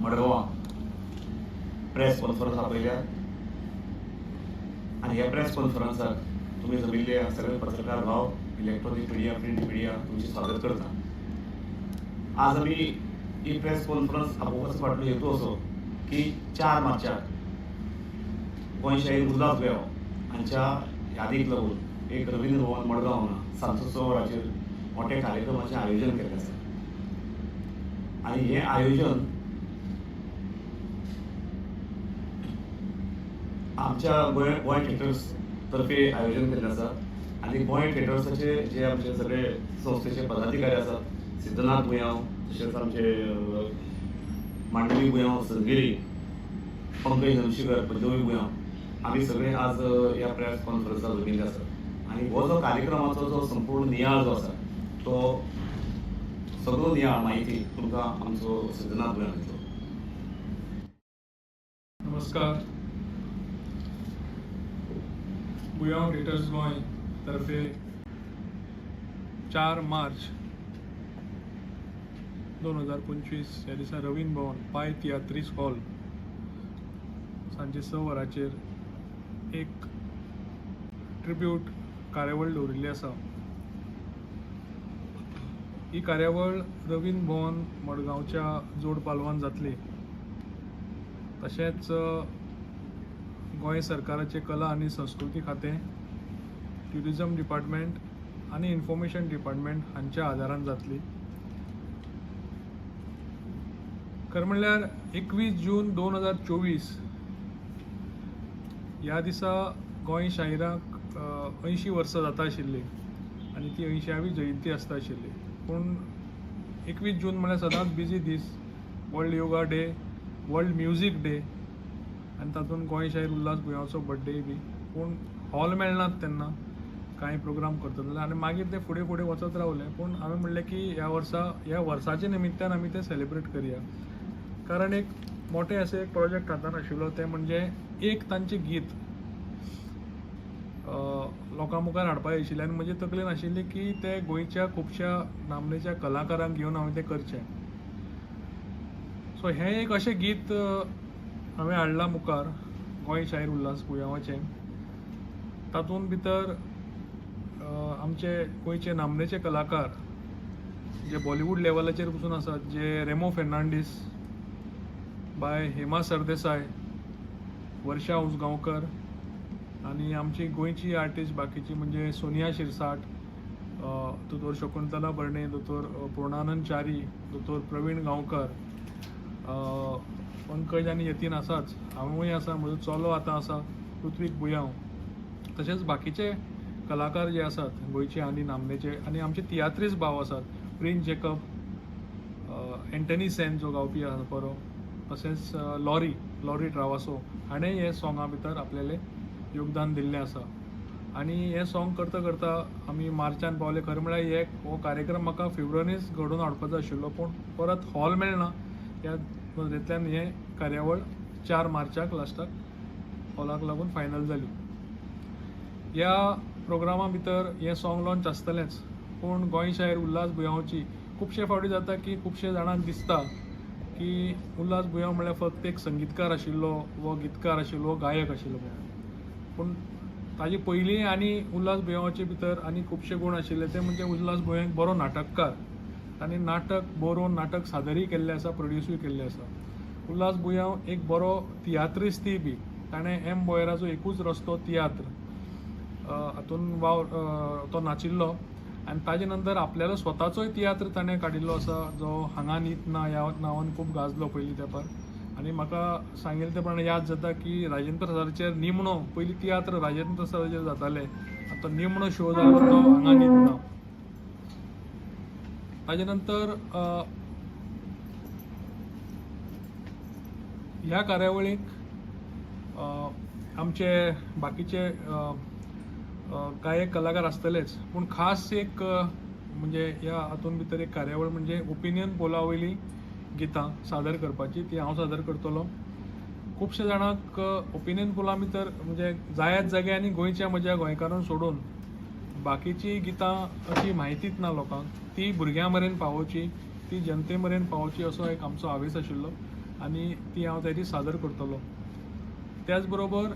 मडगांवां press conference आपयल्या आनी ह्या प्रेस कॉन्फरन्साक तुमी जमिल्ले सगळे पत्रकार भाव, इलेक्ट्रॉनीक मिडिया, प्रिंट मिडिया तुमचें स्वागत करता. आज आमी ही प्रेस कॉन्फरन्स आपोवपाचो फाटलो हेतू असो की 4 मार्चाक गोंय शाहीर उल्हास बुयांव हांच्या यादीक लागून एक रवींद्र भवन मडगांव हांगा सांजचो 6 वरांचेर मोठ्या कार्यक्रमाचें आयोजन केल्लें आसा आनी हें आयोजन आमच्या गोंय गोंय थिएटर्स तर्फे आयोजन केल्लें आसा आनी गोंय थिएटर्साचे जे आमचे सगळे संस्थेचे पदाधिकारी आसात, सिद्धनाथ बुयांव, तशेंच आमचे मांडवी बुयांव संगिरी, पंकज नमशीकर, पल्लवी बुयांव, आमी सगळे आज ह्या प्रेस कॉन्फरन्साक जमिल्ले आसात. आनी हो जो कार्यक्रमाचो जो संपूर्ण नियाळ जो आसा तो सगळो नियाळ म्हायती तुमकां आमचो सिद्धनाथ बुयांव दितलो. नमस्कार. बुयांव थिएटर्स गोंय तर्फे 4 मार्च 2025 ह्या दिसा रवींद्र भवन पाय तियात्रीस हॉल सांजे 6 वरांचेर एक ट्रिब्यूट कार्यावळ दवरिल्ली आसा. ही कार्यावळ रवींद्र भवन मडगांवच्या जोड पालवान जातली. तशेंच गोंय सरकाराचें कला आनी संस्कृती खातें, ट्युरिजम डिपार्टमेंट आनी इन्फॉर्मेशन डिपार्टमेंट हांच्या आदारान जातली. खरें म्हणल्यार 21 जून 2024 ह्या दिसा गोंय शाहिराक 80 वर्सां जाता आशिल्लीं आनी ती 80वी जयंती आसता आशिल्ली. पूण 21 जून म्हळ्यार सदांच बिजी दीस, world yoga day, world music day आनी तातूंत गोंय शाहीर उल्हास बुयांवचो बड्डे बी. पूण हॉल मेळनात तेन्ना कांय प्रोग्राम करतले जाल्यार आनी मागीर ते फुडें फुडें वचत रावले. पूण हांवें म्हणलें की ह्या वर्सा, ह्या वर्साच्या निमित्तान आमी तें सेलिब्रेट करया, कारण एक मोठें अशें एक प्रोजेक्ट हातान आशिल्लो, तें म्हणजे एक तांचें गीत लोकां मुखार हाडपाक आशिल्लें आनी म्हजे तकलेन आशिल्लें की ते गोंयच्या खुबश्या नामनेच्या कलाकारांक घेवन हांवें तें करचें. सो हें एक अशें गीत हांवें हाडलां मुखार, गोंय शाहीर उल्हास बुयांवाचें. तातूंत भितर आमचे गोंयचे नामनेचे कलाकार जे बॉलिवूड लेवलाचेर पसून आसात, जे रेमो फेर्नांडीस, बाय हेमा सरदेसाय, वर्षा उसगांवकर आनी आमची गोंयची आर्टिस्ट बाकीची म्हणजे सोनिया शिरसाट, दोतोर शकुंतला बर्णे, दोतोर पूर्णानंद च्यारी, दोतोर प्रवीण गांवकर, पंकज आनी यतीन आसाच, हांवूय आसा, म्हजो चलो आतां आसा पृथ्वीक बुयांव, तशेंच बाकीचे कलाकार जे आसात गोंयचे आनी नामनेचे, आनी आमचे तियात्रीस भाव आसात, प्रिन्स जेकब, एंटनी सेन जो गावपी आसा बरो, तशेंच लॉरी लॉरी ट्रावासो हाणें हे सोंगा भितर आपलेलें योगदान दिल्लें आसा. आनी हें सोंग करता करता आमी मार्चान पावले. खरें म्हळ्यार हे हो कार्यक्रम म्हाका फेब्रुवारीच घडोवन हाडपाचो आशिल्लो, पूण परत हॉल मेळना ह्या नदरेंतल्यान हें कार्यावळ 4 मार्चाक लास्टाक हॉलाक लागून फायनल जाली. ह्या प्रोग्रामा भितर हें सोंग लॉन्च आसतलेंच, पूण गोंय शाहीर उल्हास बुयांवची खुबशे फावटी जाता की खुबशे जाणांक दिसता की उल्हास बुयांव म्हळ्यार फक्त एक संगीतकार आशिल्लो वो गीतकार आशिल्लो, गायक आशिल्लो म्हणून. पूण ताजे पयलीं आनी उल्हास बुयांवाचे भितर आनी खुबशे गूण आशिल्ले, ते म्हणजे उल्हास बुयांव एक बरो नाटककार, ताणें नाटक बरोवन नाटक सादरूय केल्लें आसा, प्रोड्युसूय केल्लें आसा. उल्हास बुयांव एक बरो तियात्रिस्तूय बी, ताणें एम बोयराचो एकूच रस्तो तियात्र हातून वावर तो नाचिल्लो आनी ताजे नंतर आपल्यालो स्वताचोय तियात्र ताणें काडिल्लो आसा, जो हांगा नीत ना ह्या नांवान खूब गाजलो पयलीं तेंपार. आनी म्हाका सांगिल्लें ते प्रमाणे याद जाता की राजेंद्र प्रसादाचेर निमणो पयलीं तियात्र राजेंद्र प्रसादाचेर जाताले, आतां निमणो शो जालो तो हांगा नीत ना. ताजे नंतर ह्या कार्यावळीक आमचे बाकीचे गायक कलाकार आसतलेच, पूण खास एक म्हणजे ह्या हातूंत भितर एक कार्यावळ म्हणजे ओपिनियन पोला वयली गितां सादर करपाची, ती हांव सादर करतलो. खुबशे जाणांक ओपिनियन पोला भितर म्हणजे जायात जागे आनी गोंयच्या म्हज्या गोंयकारांक सोडून बाकीची गितां अशी म्हायतीच ना लोकांक, ती भुरग्यां मेरेन पावोवची, ती जनते मेरेन पावोवची असो एक आमचो हावेस आशिल्लो. आनी ती हांव त्या दीस सादर करतलो. त्याच बरोबर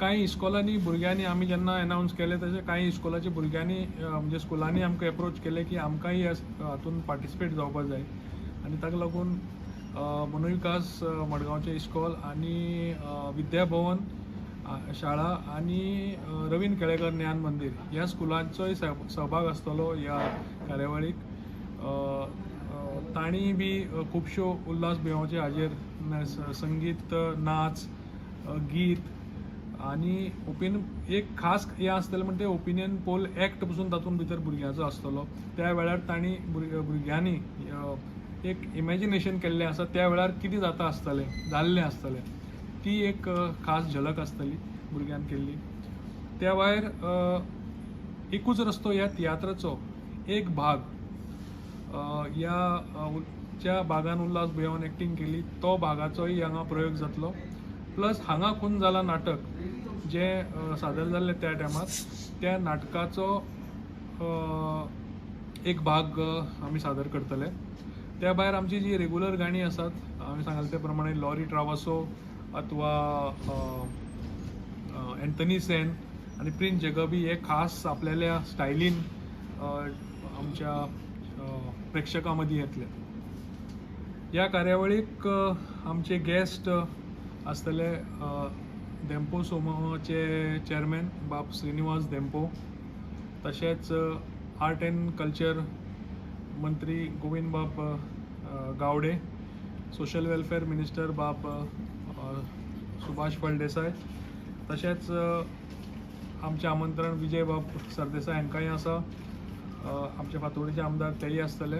कांय इस्कॉलांनी भुरग्यांनी आमी जेन्ना एनावन्स केलें तशें कांय इस्कॉलाच्या भुरग्यांनी म्हणजे स्कुलांनी आमकां एप्रोच केलें की आमकांय ह्या हातून पार्टिसिपेट जावपाक जाय आनी ताका लागून मनोविकास मडगांवचें इस्कॉल आनी विद्याभवन शाळा आनी रवींद्र केळेकर ज्ञान मंदीर ह्या स्कुलांचोय सहभाग आसतलो ह्या कार्यावळीक. तांणी बी खुबश्यो उल्हास बुयांवाचे हाजेर संगीत, नाच, गीत आनी ओपिनियन एक खास हें आसतलें म्हणटा ते ओपिनियन पोल एक्ट पसून तातूंत भितर भुरग्यांचो आसतलो. त्या वेळार तांणी भुरग्यांनी एक इमेजिनेशन केल्लें आसा त्या वेळार कितें जाता आसतलें, जाल्लें आसतलें, ती एक खास झलक आसतली भुरग्यान केल्ली. त्या भायर एकूच रस्तो ह्या तियात्राचो एक भाग ह्या ज्या भागान उल्हास बुयांवान एक्टींग केली तो भागाचोय हांगा प्रयोग जातलो. प्लस हांगा खून जाला नाटक जें सादर जाल्लें त्या टायमार त्या नाटकाचो एक भाग आमी सादर करतले. त्या भायर आमची जी रेगुलर गाणी आसात आमी सांगले ते प्रमाणे लॉरी ट्रावासो अथवा एंथनी सेन आनी प्रिन्स जेकबी हे खास आपल्याल्या स्टायलीन आमच्या प्रेक्षकां मदीं येतले. ह्या कार्यावळीक आमचे गेस्ट आसतले धेंपो समूहाचे चेअरमॅन बाब श्रीनिवास धेंपो, तशेंच आर्ट एंड कल्चर मंत्री गोविंद बाब गावडे, सोशल वेलफेअर मिनिस्टर बाब सुभाष फळदेसाय, तशेंच आमचें आमंत्रण विजय बाब सरदेसाय हांकांय आसा. आमचे फातोर्डेचे आमदार तेय आसतले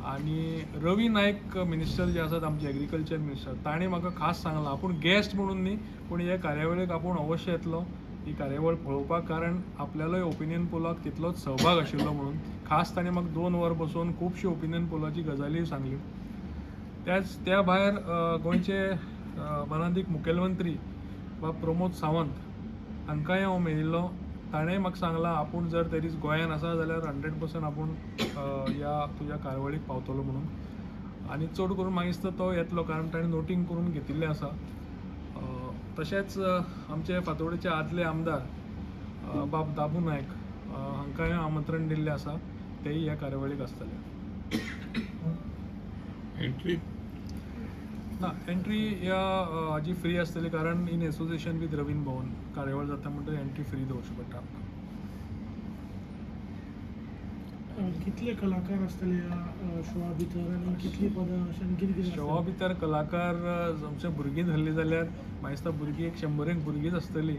आनी रवी नायक मिनिस्टर जे आसात आमचे एग्रीकल्चर मिनिस्टर तांणी म्हाका खास सांगलां आपूण गेस्ट म्हणून न्ही पूण हे कार्यावळीक आपूण अवश्य येतलो ही कार्यावळ पळोवपाक, कारण आपल्यालोय ओपिनियन पोलाक तितलोच सहभाग आशिल्लो म्हणून खास ताणें म्हाका 2 वर बसोवन खुबश्यो ओपिनियन पोलाची गजाली सांगल्यो. त्या भायर गोंयचे मानादीक मुखेलमंत्री बाब प्रमोद सावंत हांकांय हांव मेळिल्लो. ताणें म्हाका सांगलां आपूण जर त्या दीस गोंयान आसा जाल्यार 100% आपूण ह्या तुज्या कार्यावळीक पावतलो म्हणून, आनी चड करून म्हाका दिसता तो येतलो कारण ताणें नोटींग करून घेतिल्लें आसा. तशेंच आमचे फातोर्डेचे आदले आमदार बाब दाबू नायक हांकांय आमंत्रण दिल्लें आसा, तेय ह्या कार्यावळीक आसतले. एंट्री ना, एंट्री ह्या हाजी फ्री आसतली कारण in association with Ravindra Bhavan कार्यावळ जाता म्हणटकीर एंट्री फ्री दवरची पडटा आमकां. कितले कलाकार आसतले ह्या शोआ भितर आनी कितली पदां अशें कितें कितें? शोआ भितर कलाकार आमचे भुरगीं धरलीं जाल्यार म्हाका दिसता भुरगीं एक 100 भुरगींच आसतलीं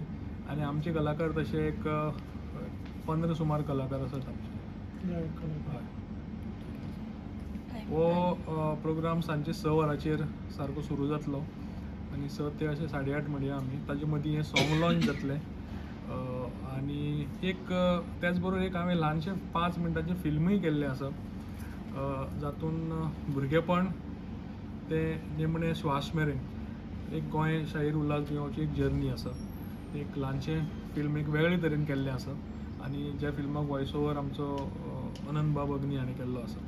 आनी आमचे कलाकार तशे एक 15 सुमार कलाकार आसात आमचे. हय, हो प्रोग्राम सांजचे 6 वरांचेर सारको सुरू जातलो आनी 6 ते अशें 8:30 म्हणया आमी. ताजे मदीं हें सॉंग लॉंच जातलें आनी एक त्याच बरोबर एक हांवें ल्हानशें 5 मिनटांचें फिल्मूय केल्लें आसा जातून भुरगेपण ते निमणें श्वास मेरेन एक गोंय शाहीर उल्हास बुयांवाची एक जर्नी आसा. एक ल्हानशें फिल्म एक वेगळे तरेन केल्लें आसा आनी ज्या फिल्माक वॉयस ओवर आमचो अनंत बाब अग्नी हाणें केल्लो आसा.